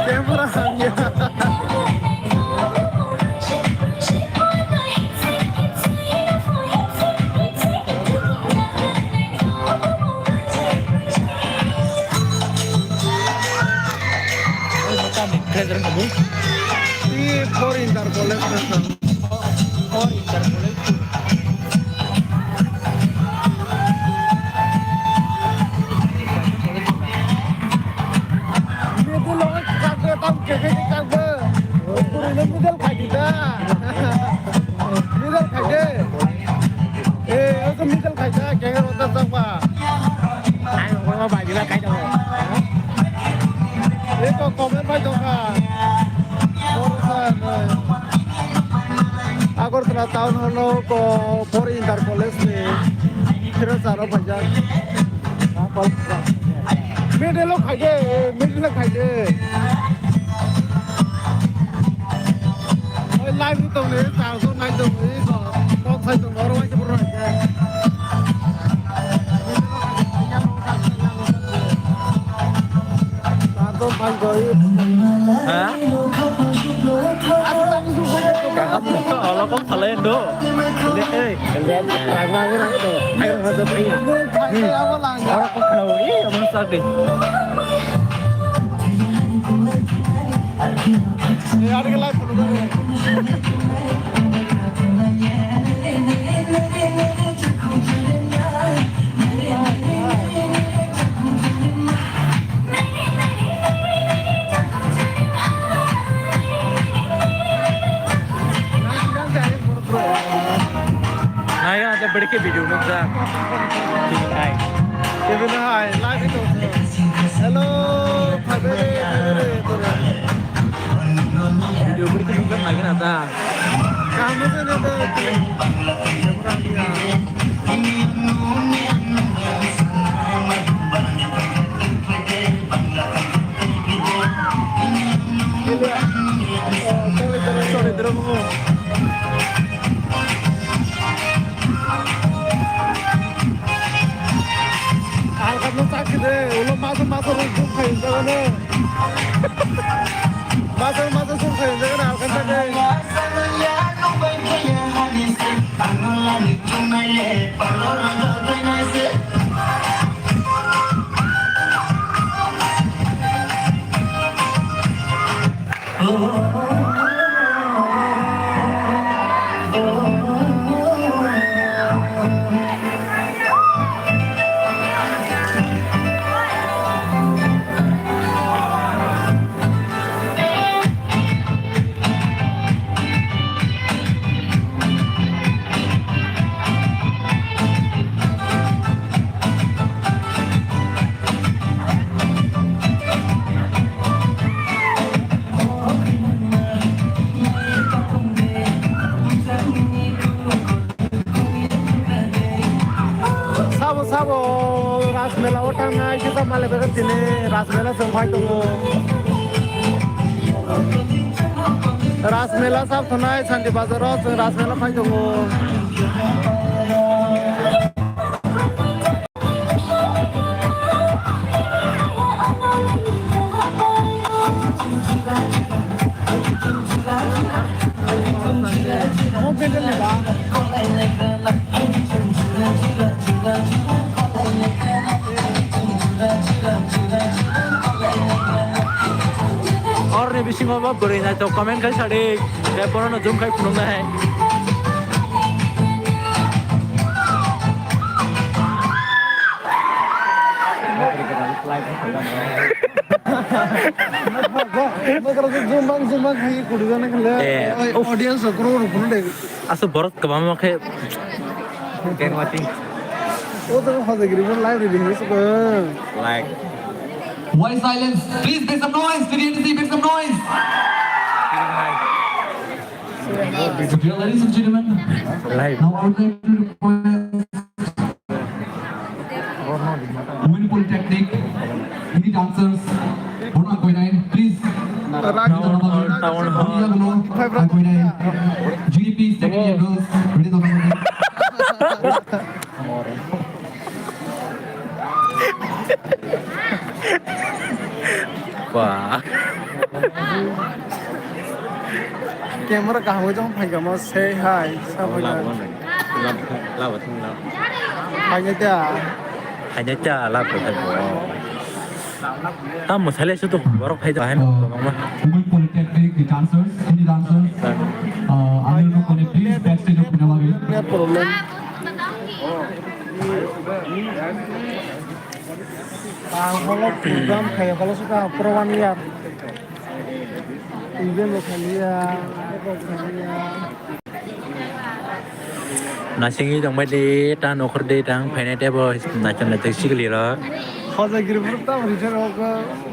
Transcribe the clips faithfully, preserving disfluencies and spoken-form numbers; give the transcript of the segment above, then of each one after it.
Camera hamya. Ini foreigner college. Middle o kakbe, tam keke kakbe. Kurune middle khaidi da. Middle khaide. Eh, oke middle khaida, keke rota sakba. Ai, ko ba jila khaida. Eko comment bai dongkha. Agartala town hall o ko four inter college ni fresher rok paijak. Middle o khaide, middle o khaide. Oi live ni tong ni, ta so nai tong ni, ko, ko sai tong, oro wai se bro. Ha? Olo kok salai do. Lihat, eh. Lihat, rangma ni rang do. Ayo, ada apa ini? Hmm. Olo kok kau ini, apa sakit? Hai, ada berke video nukjak. Hai. Kevin, hai, live itu. Hello, February, February, itu. Video berke nukjak lagi nata. Kamu tuh nonton. Alkatno chakide, ulo maso maso rok jum khai jagano. Maso maso jum khai jagano alkatno. Sabo sabo Ras Mela o tangnai kisa male bega tini Ras Mela chwng phai tongo. Ras Mela sab thonai Santi Bazar o chwng Ras Mela phai tongo. Orni bisingo bo bwrwi naithok comment khai sadi, tei bono no zoom khai phunuknai. Zoom bang, zoom bang khai kudu jana khle. Eh, oi, uff. Audience rok rok rok phunuk de. Aso borok kwbangma khe. Can watching. O to hojagiri bo live reading ni sukha. Like. Why silence? Please make some noise. T D N C, make some noise. Dear ladies and gentlemen, live. Now I would like to request Women Polytechnic, Hindi dancers, Bonang Koinai, please. Town hall, town hall. Koinai, G D P second year girls, ready to. Ba. Camera kaham jong phai kamo, say hi, sa phai. Labo, labo, labo, labo. Phai ne ta. Phai ne ta, labo, labo. Tamo sale su to borok phai da hai. Uh, Women Polytechnic, the dancers, Hindi dancers, uh, Anil Rukone, please backstage of Pinawari. No problem. Ang holo program khayo, holo suka pro one year. Even lo khaliya, pro khaliya. Nasingwi tongbai di, ta nokhor di, tang phainai tebo naithok naithok sikli rok. Hojagiri bwrwk tamo rijak rok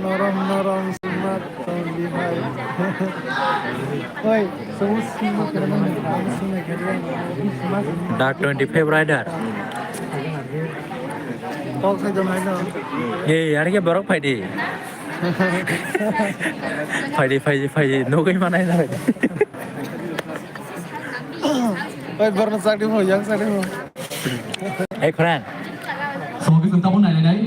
norom norom sima tong di hai. Oi, sobo sima kere nang, sima kere nang. Dark twenty-five Rider. Kok sai dong hai no. Ei, ani ke borok phai di. Phai di, phai di, phai di. Nugui manai na phai di. Oi, borno chakri mo, yang chakri mo. Hey, friend. Sogi sung tabun nai nai.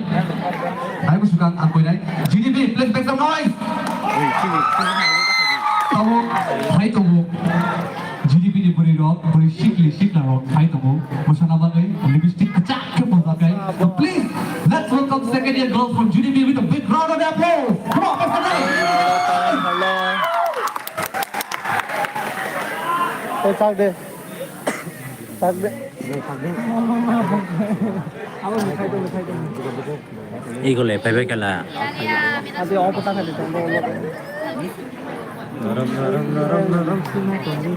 Hai, ku suka ang koi nai. G D P, please make some noise. Tabo, hai tabo. G D P ni bwrwi rok, bwrwi sikli sikla rok hai tongo. Bwsana bagwi lipstick kwchak khe phojak hai. So please, let's welcome second year girls from G D P with a big round of applause. Come on, let's go. Hello. Hey, chak de. Chak de. Abo ni khai de, khai de. Igole phaibai kala. Ade opo ta khai de. Norom, norom, norom, norom, sima kerem.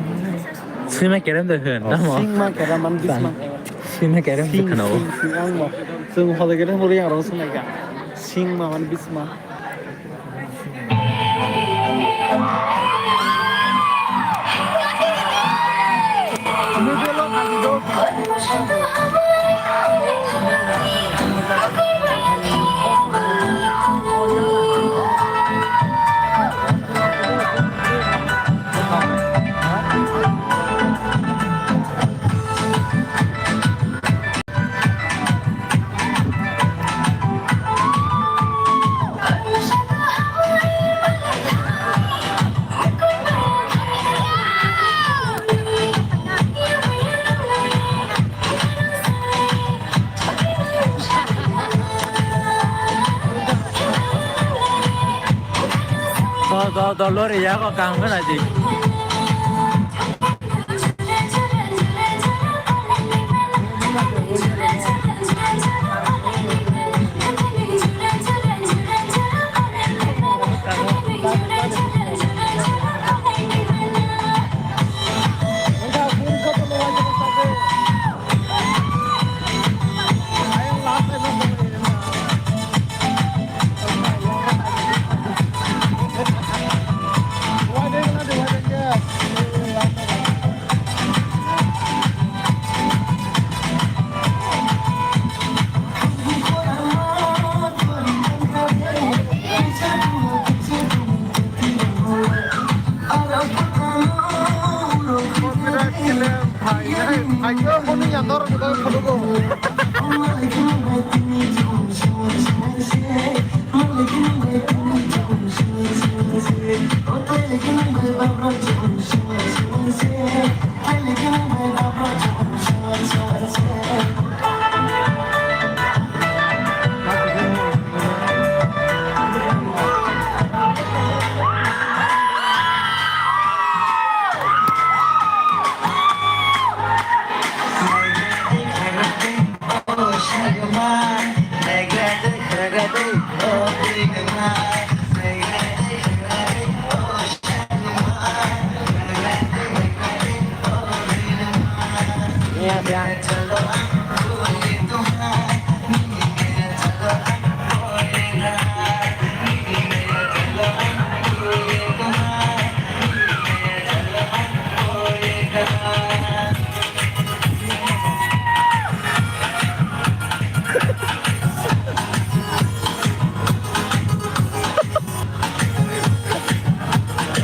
Sima kerem de hwn, tamo? Singma kerem man bisma. Sima kerem de hwn, o. Sing, sing, ang mo. Sing hode kerem muri ang rong sunai ka. Singma man bisma. Do, do, do, lori yago kaham khna di.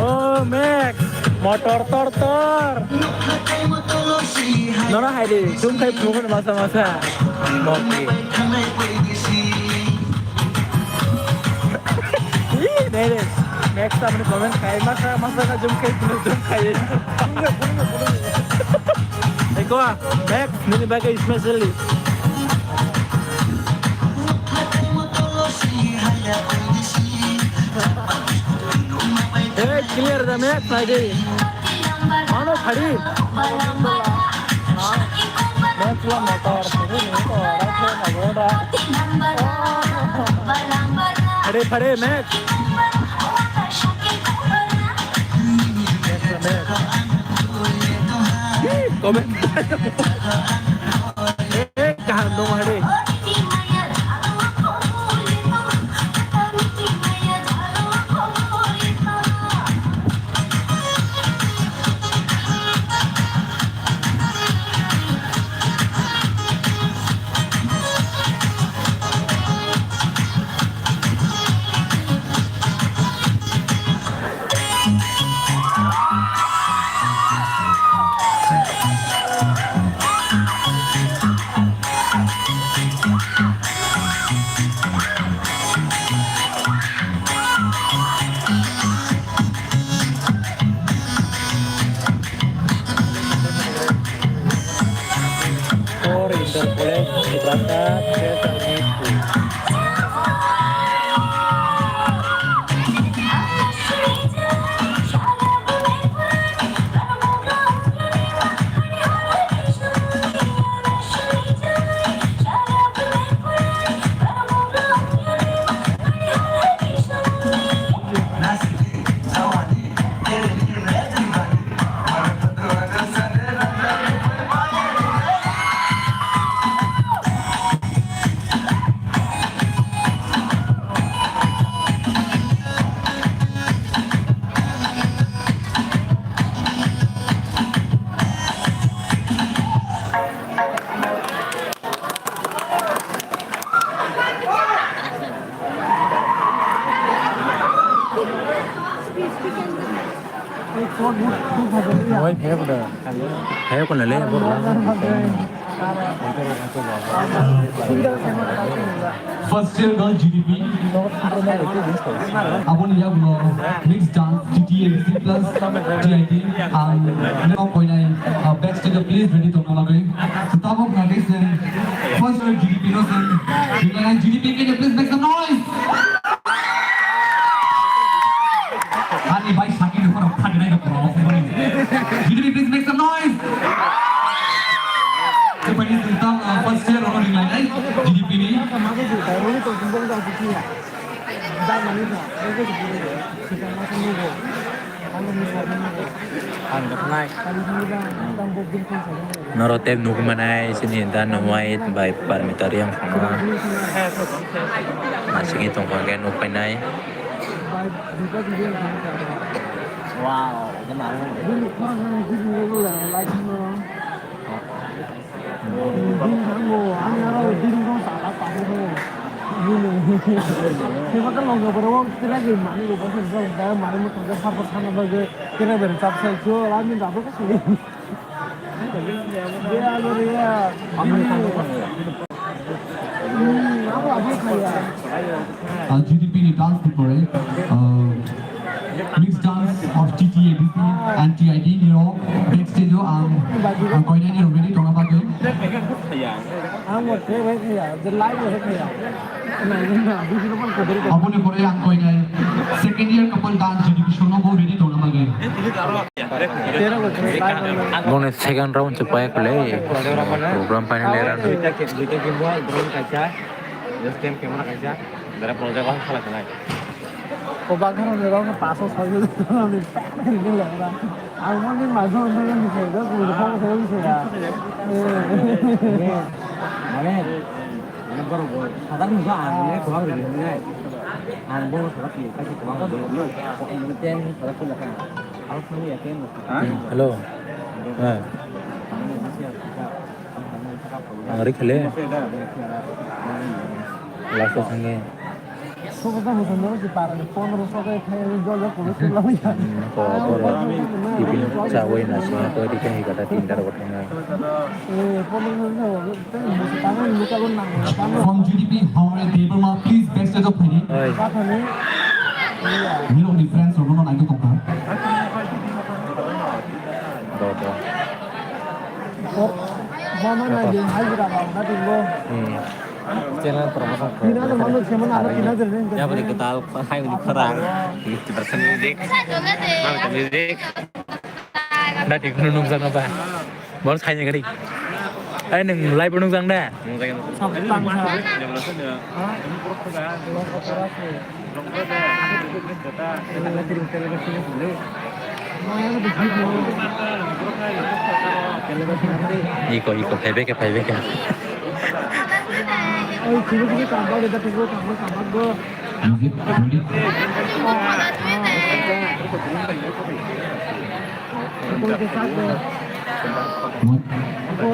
Oh, Max, motor tor tor. Nono hai di, tum khai phunukno masa masa. Moki. Nere, Max tamni comment khai masa masa ka jum khai kuno jum khai. Eko, Max nini bagwi specially. Hey, clear da Max, naidi. Mano khadi. Max la motor, khadi ni ko, ora khe na goda. Khadi, khadi, Max. Comment. Eh, kaham dong hari. Four Inter College, Tiprasa, Tiprasa. First year girl G D P. Aboni yagulo mixed dance T T A D C plus T I D ang no koinai, uh, backstage o please ready tongna bagwi. Tabuk nagwi chwng first year G D P no chwng rinai. G D P, can you please make some noise? Ani bai saki no khoro khadi nai no khoro. G D P, please make some noise. First year ono rinai G D P ni. Ang nuknai. Noro tei nukmanai sini Dan White by Parmita Reang khama. Masini tongkha khe nukpainai. Wow. Bini thango, ang aro bini rong sala pabu rong. Bini. Seba ka longa boro wong kira ge mani go basa rong da mani mo tongga sarpa sana ba ge kira bere chap sai kyo la min da ko sini. Dia lo ya. Hmm, abo abo kaya. Uh, G D P ni dance ni pore, uh, mixed dance of T T A D C and T I D ni rok backstage o ang, ang koinai ni rok ready tongna bagwi. Ang mo tre bai kaya, je live mo kaya. Aboni pore ang koinai second year couple dance G D P show no bo ready tongna bagwi. Boni second round se pai kule program final era. Western camera kaisa, dara project o khala khanai. Ko bagaro ni rong paso soi ni pek ni le ra. Ang mo ni ma do do ni se do ku ko ko se ya. Mane, mane boro bo sadar ni ba ang ne ko ang ni nai. Ang bo sadar ni ka ko ang ni ten sadar ko la ka. Ang ni ya ten. Hello. Ha. Ang ni ya ka. Ang ri khale. Last o thangwi. Sokota muchungno si parani pondro sokhe thai jol jol kunu sula ya. Hmm, ko boro. Ibini chawi na sima ko ri khe hikata tinta ro thangwi. Eh, pondro sokhe tei muchung tangwi muchung nang. From G D P, Honorary Debbarma, please backstage of Phaidi. Oi. Bathani. Nirok ni friends rok no nai tongkha. Do, do. Mama na din hajira ba na din bo. Hmm. Channel promotion ko. Tina na manu chemana na tina de. Ya beri ketal hai uni perang. Terus music. Mana music? Dati kuno nungsa napa? Baru saya ngeri. Eh, neng live nungsa na? Nungsa. Iko, iko, phaibekha, phaibekha. One,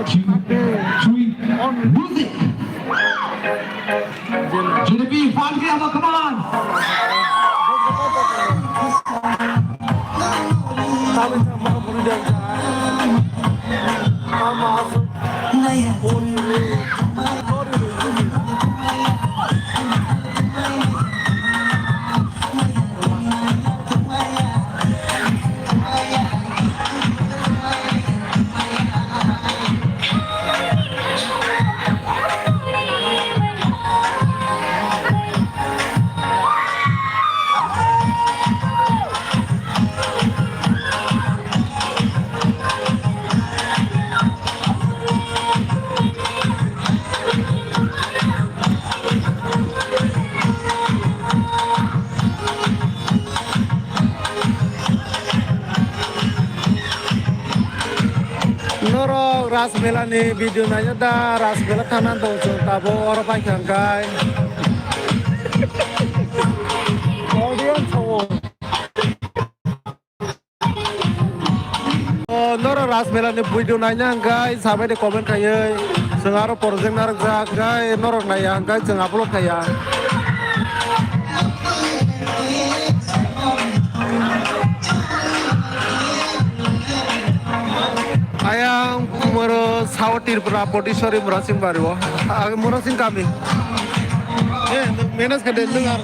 two, three, music! J D P, fan ke apa, come on! Norok Ras Mela ni video naina da, Ras Mela thangna dong chwng tabuk oro paikha hwnkhe. Audience o. O, norok Ras Mela ni video naina hwnkhe sabai de comment khaiwi. Chwng aro project narwkjak hwnkhe norok naiya hwnkhe chwng upload khaiya. Ayang moro sao Tripura Potisori Murasing Bari o. Ang Murasing kami. Eh, manage ka de nung ar.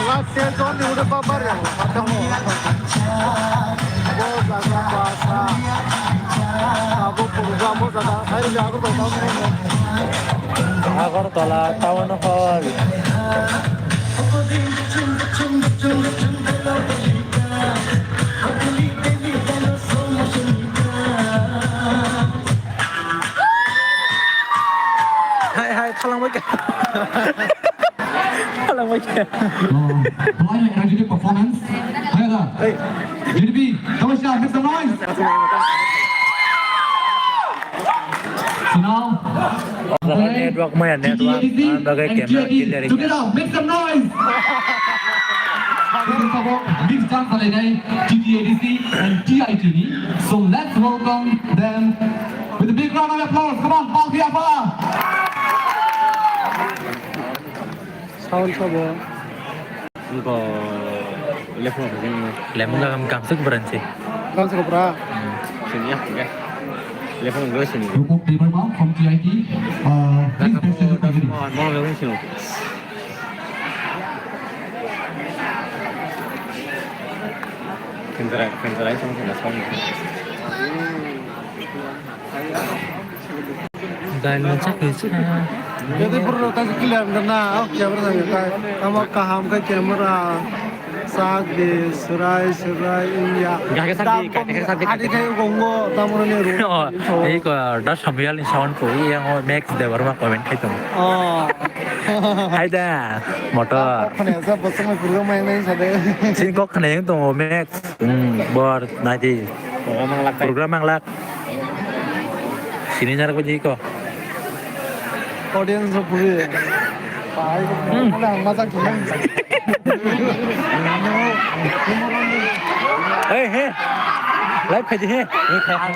Last stage only udah babar ya, patah mau. Bo jaga bahasa. Abo program bo jaga, ayo jaga bawa. Agartala town hall. Hai, hai, khalangbai kha. Khalangbai kha. Oh, what an energetic performance. Hey, da. Hey. J D B, come on, make some noise. So now, network maya, network. T T A D C and camera clear. Together, make some noise. Big chance, T T A D C and T I T ni. So let's welcome them with a big round of applause. Come on, Paul Biafa. Sound sabo. Engko lephung apa sih? Lemung gam gamsuk beransi. Gamsuk apa? Sini ya, oke. Lephung enggak sini. Rupok Debbarma from T I T. Uh, please, best of the. Mau lephung sini. Kenterai, kenterai sama kena sama. Dai no chakri cha. Jadi perlu kasih clear na, oh, camera na, tamo kaham ka camera. Sak di, surai, surai, iya. Gake sak di, gake sak di, gake sak di. Adi khai gongo, tamurani ru. Oh, ei ko, da sambial ni sound ko, iya ngo Max Debbarma comment khai tong. Oh. Hai da, motor. Kok khane sa, bosong mai kurga mai nai sa de. Sin kok khane yang tong, Max. Hmm, bor, nai di. Program ang lak. Program ang lak. Sini jar ko jiko. Audience rok puri. Pai ko. Hmm. Wala ang majak khe. Hey, hey. Live khaji he.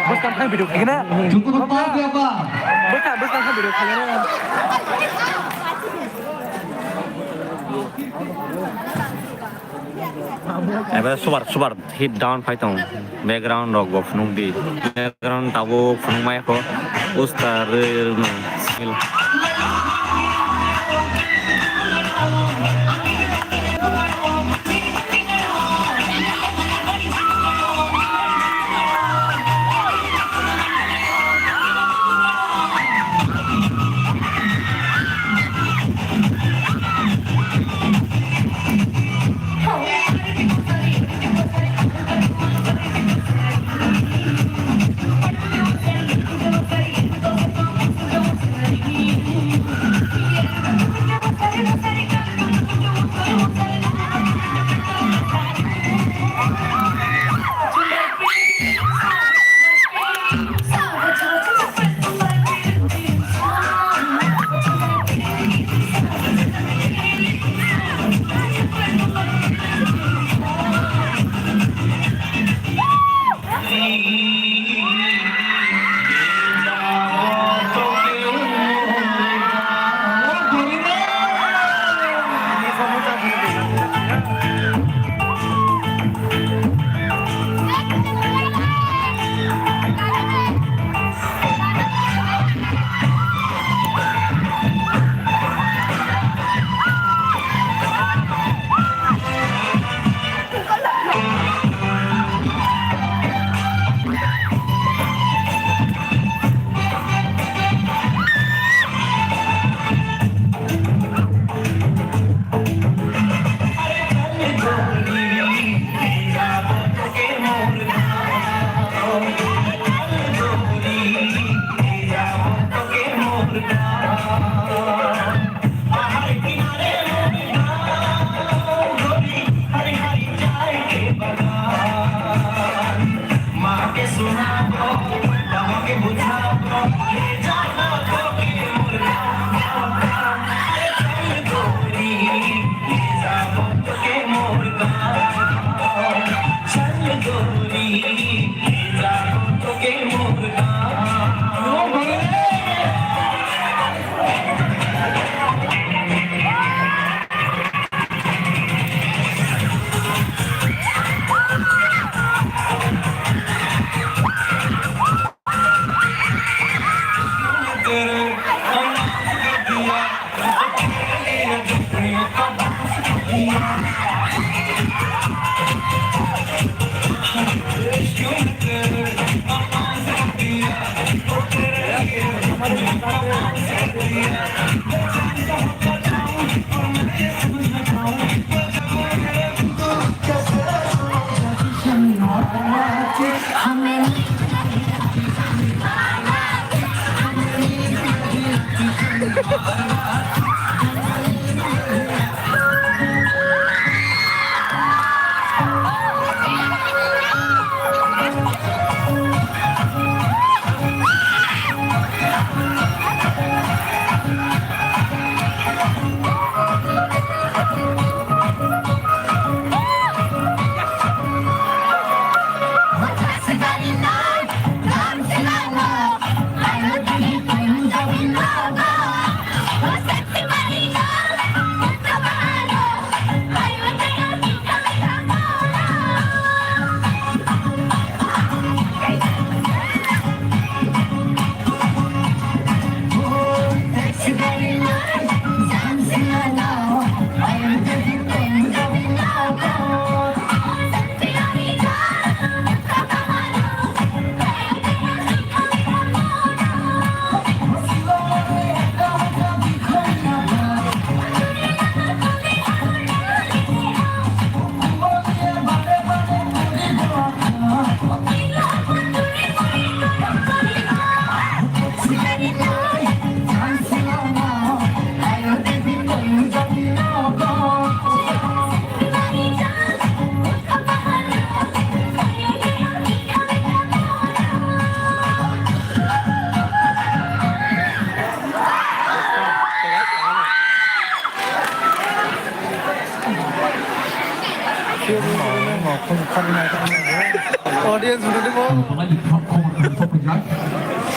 Bwskang thang video khagena. Bwskang, bwskang thang video khagena. Ebe subar, subar hit down phai tong. Background rok bo phunuk di. Background tabuk phunuk mai kho. Usta rwi rwno skill.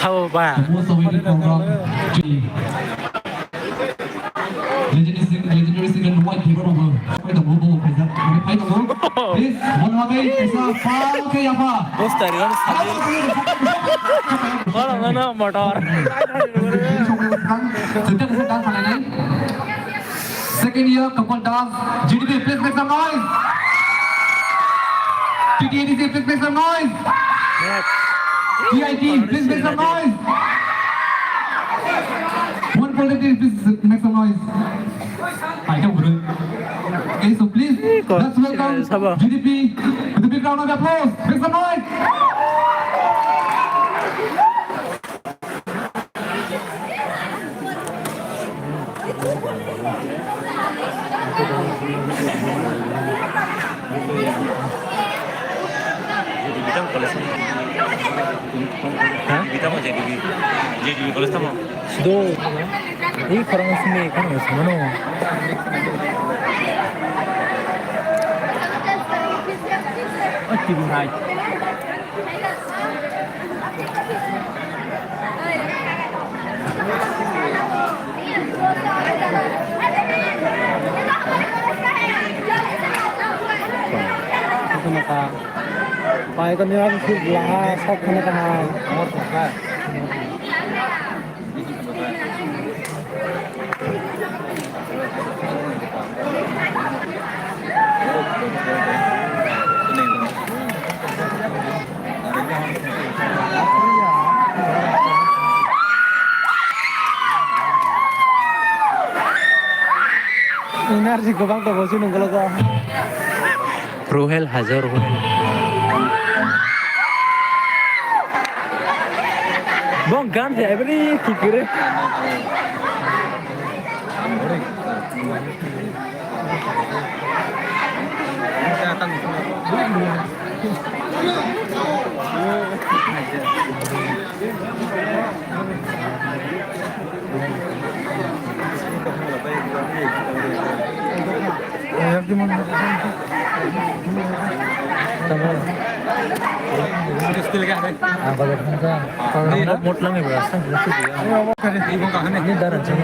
Sabo ba. Legendary sing-, legendary singer Nuwai Debbarma. Phai tongo, bo phai tongo. Please, bono bagwi kaisa pal khe yapha. Poster, ano sabi. Oro, no, no, motor. Second year, Kapil Das, G D P, please make some noise. T T A D C, please make some noise. T I T, please make some noise. One Polytechnic, please make some noise. Hai, kau guru. Okay, so please, let's welcome G D P with a big round of applause. Make some noise. Sido, ini korang sini kan nggak sama no. Oh, T V hai. Pai ko niya sih lah sok kena kaham. Energy gobang tongo chini ukulok o. Rohel hajar Rohel. Bong gan se every kikire. Motlang ni bra sang. Ini daran sini.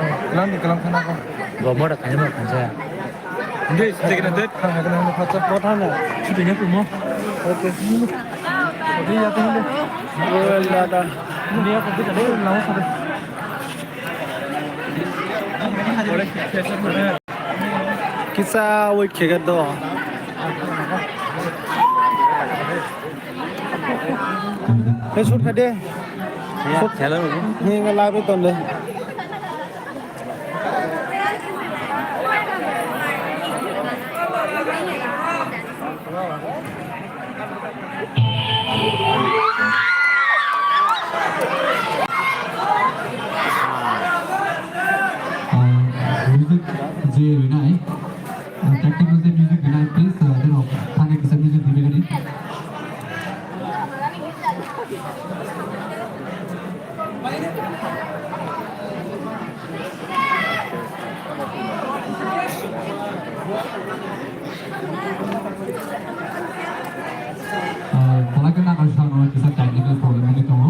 Gomor kanya mah kanya. Hindi, hindi kena date. Kang kena ini kacau. Buat mana? Sudah nyapu mau. Oke. Jadi ya tuh ini. Royal data. Ini apa kita dulu lawan sana. Kisa wait kega do. Hey, shoot kade. Ya, shoot. Hello. Ni ngalai tonde. Music je rinai, technical je music rinai, please, jeno thani kisa music dibe gani. Ah, pala khe nang sano kisa technical problem wngwi tongo.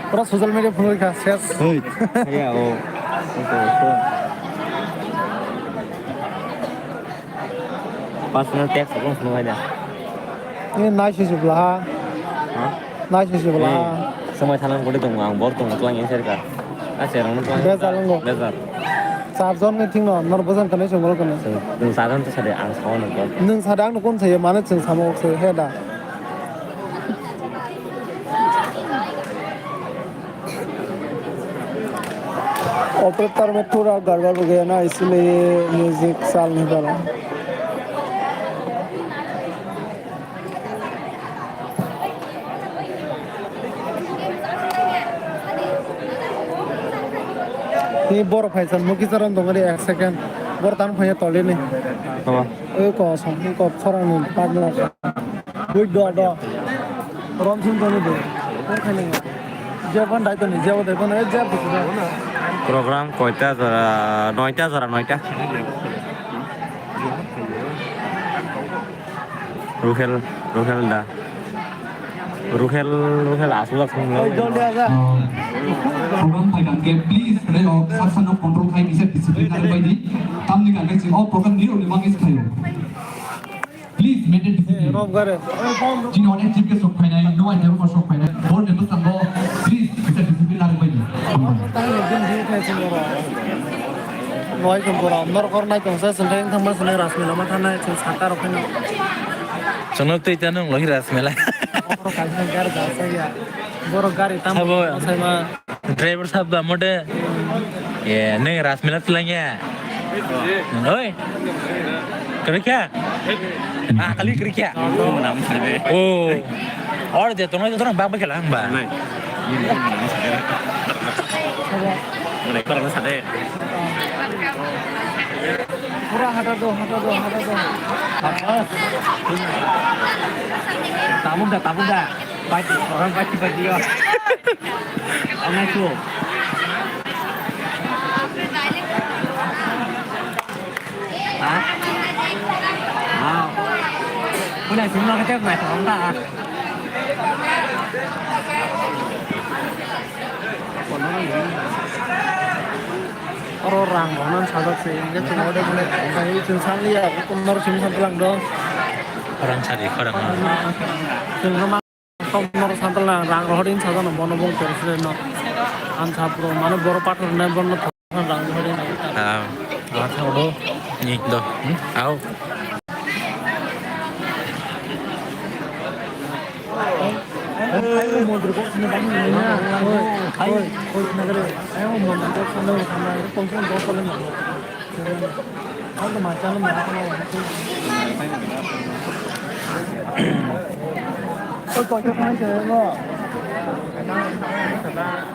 Pura social media follow kha ses. Oi, ya, o. Personal text akung sunu hai da. Ini nice sih sebelah. Hah? Nice sih sebelah. Eh, semua thalang kode tong ang bor tong tuang yang serka. Ah, serang tuang. Bezar langgo. Bezar. Sarjon ni thing no, nor bosan kane sungol kane. Nung sarjon to sade ang sawan bor. Nung sadang nukun saya mana sing sama saya heda. Operator में थोड़ा गड़बड़ हो गया ना, इसलिए म्यूजिक चाल नहीं पा रहा। Ni borok phaisa muki charam dong ri ek second. Bor tan phaya tolini. Tama. Oi ko som ko khorang ni pagla. Bui do do. Rom sum toni do. Ko khani. Jebon dai toni, jebon dai toni, jeb. Program koita jora, noita jora, noita. Ruhel, Ruhel da. Ruhel, Ruhel aswk aswk no. Oi, joldi aja. Program phaikha khe, please, re, o, sak sano control khai, kisa discipline khai bai di. Tamni kangkhe chwng o program ni rwni bagwi se khaio. Please, maintain discipline. Rob gare. Chini onek chief guest rok phainai, no ai tebo rok phainai. Bor ni bwskango, please, kisa discipline khai bai di. Noi chwng pura norok hor nai tongsa, chwng khe wng thangma chwng Rasmela ma thangnai, chwng sata rok phano. Chwngno twi tano wng loghi Rasmela. Borok kaisa gari da saya. Borok gari tam Sabo. Saima. Driver sab da mode. Ye, neng Rasmela twlangya. Oi. Kerja? Ah, kali kerja. Oh. Or dia tong tong bak bak lang ba. Nai. Nai, korang sadar. Pura hata do, hata do, hata do. Tabuk da, tabuk da. Baik, orang baik, baik dia. Angai tu. Ha? Wow. Puna sini nak kecek nak, tak? Oro rang rok nang sajak se, hingke chwng ode bole, chwng sanliya, kumar simi santalang do. Khorang sari, khorang. Chwng no ma, kumar santalang, rang rohor in sajak no, bono bong president no. Ang sapro, mane boro pathor nai bono. Ah, ah, thang do. Ni do. Hmm? Au.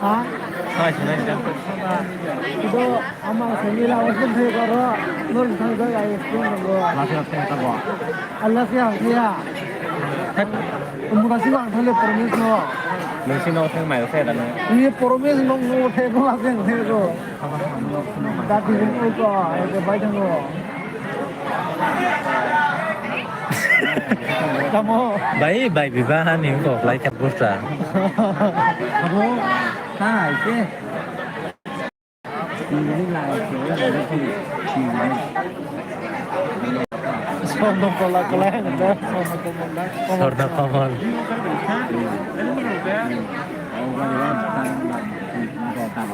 Ha? Ido. Ama sengila osun thai karo, nor thang thai ai osun thang karo. Lasi lasi thang karo. Allah siya siya. Muka si bang thale promise no. Nung si no thang mai thai dano. Ini promise nong no thai ko lasi thang ko. Dati ko ko ai ko bai thang ko. Tamo. Bai bai biba hani ko lai ka busta. Abo. Hai ke. Sorno kola kola yang ada, sorno kola. Sorno kola.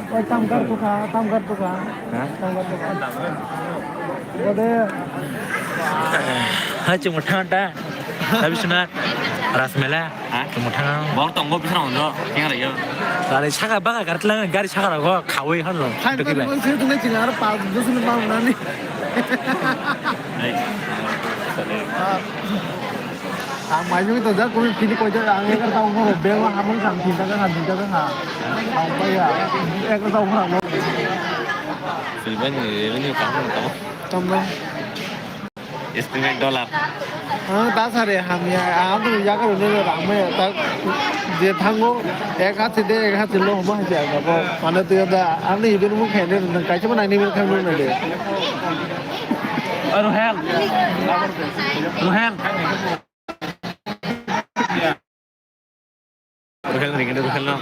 Oi, tamgar tuka, tamgar tuka. Ha? Tamgar tuka. Ode. Hai, cuma thanda. Tapi sunat. Rasmela. Ha? Tongmo thang. Bor tongo bisrang ondo, keng rayo. Gari saka baka gari tlang, gari saka rok khawi hano. Hai, duki bai. Sini tunai chila ar pas, dusni pa unani. Hai. Ang mai jui to ja kumi pini koi ja ang ekar ta umur bel ma hamung sang tinta ka tinta ka. Ang pa ya. Ekar ta umur hamung. Silbani revenue ka hamung tamo. Tamo. Estimate dollar. Ah, ta sare hamya, ah, tu ya ka ne rang me ta je thango, ek hat de, ek hat lo ma ja ga bo. Mane tu da, ani ibin mu khaine nang kai chama nai ni bil khang na de. Ruhel. Ruhel. Ruhel ring de Ruhel no.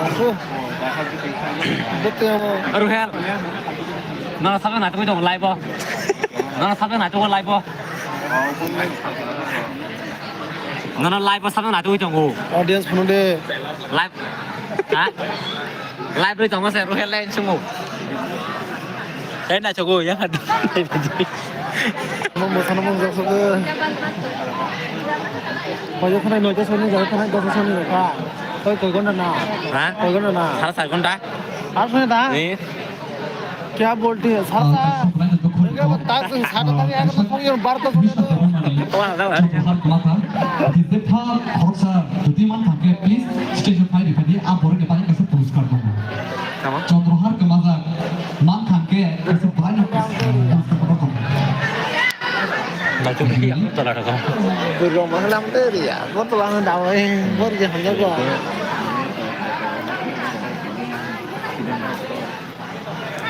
Aku. Betul amo. Ruhel. Nono sabjak naitugwi tongo live o. Nono sabjak naitugwi live o. Nono live o sabjak naitugwi tongo. Audience phone de. Live. Ha? Live rwi tongo se Ruhel line sungo. Eh, na chogo ya. Mo mo sana mo jokso de. Koi khonai noita soni jai khonai dosa soni kha. Koi koi ghonta na? Ha? Koi ghonta na? Sara sar ghonta. Ar soni da? Eh. Kya bolte hai? Sara sa. Koi ghonta ta soni sara ta ya to koi ghonta bar to soni. Wah, wah, wah. Jesa khoroksa jodi man thangkhe please stage o phai rifadi a borok ni bagwi kaisa puraskar tongo. Tamam. Chandrohar Kwmajak. Tola rok. Burung mana lam tu dia. Kau tola mana dah, eh? Kau dia hanya kau.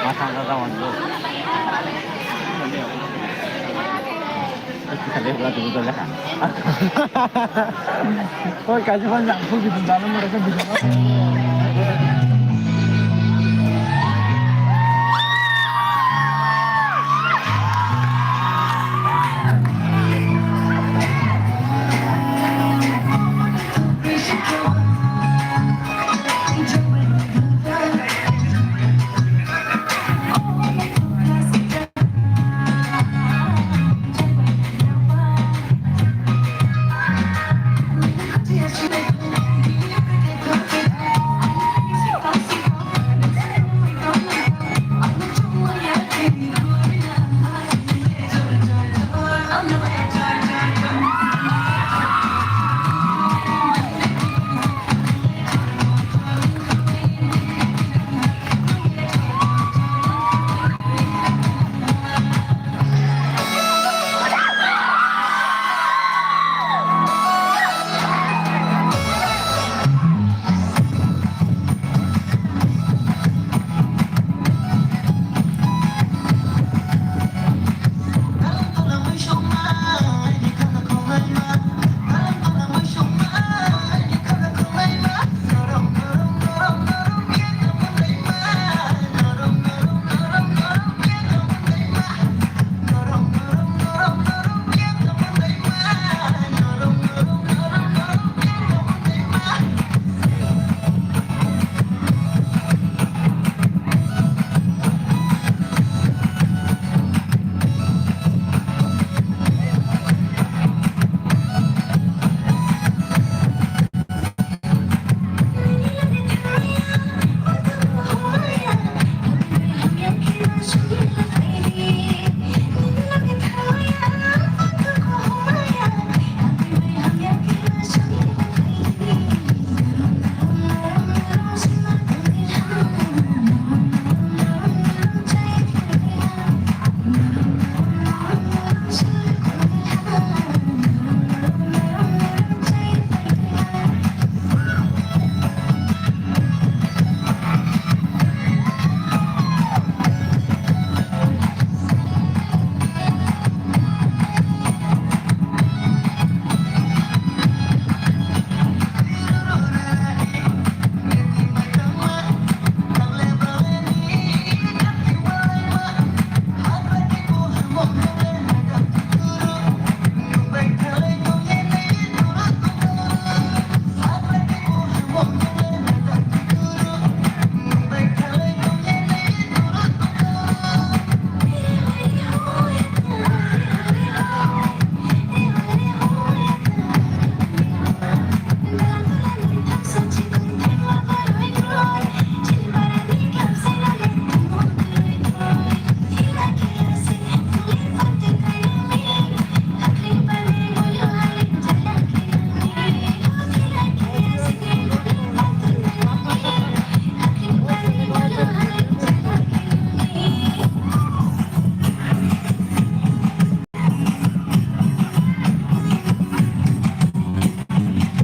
Mata ada kawan tu. Kita lihat lah dulu dah. Kau kasih panjang, aku gitu dalam mereka bisa.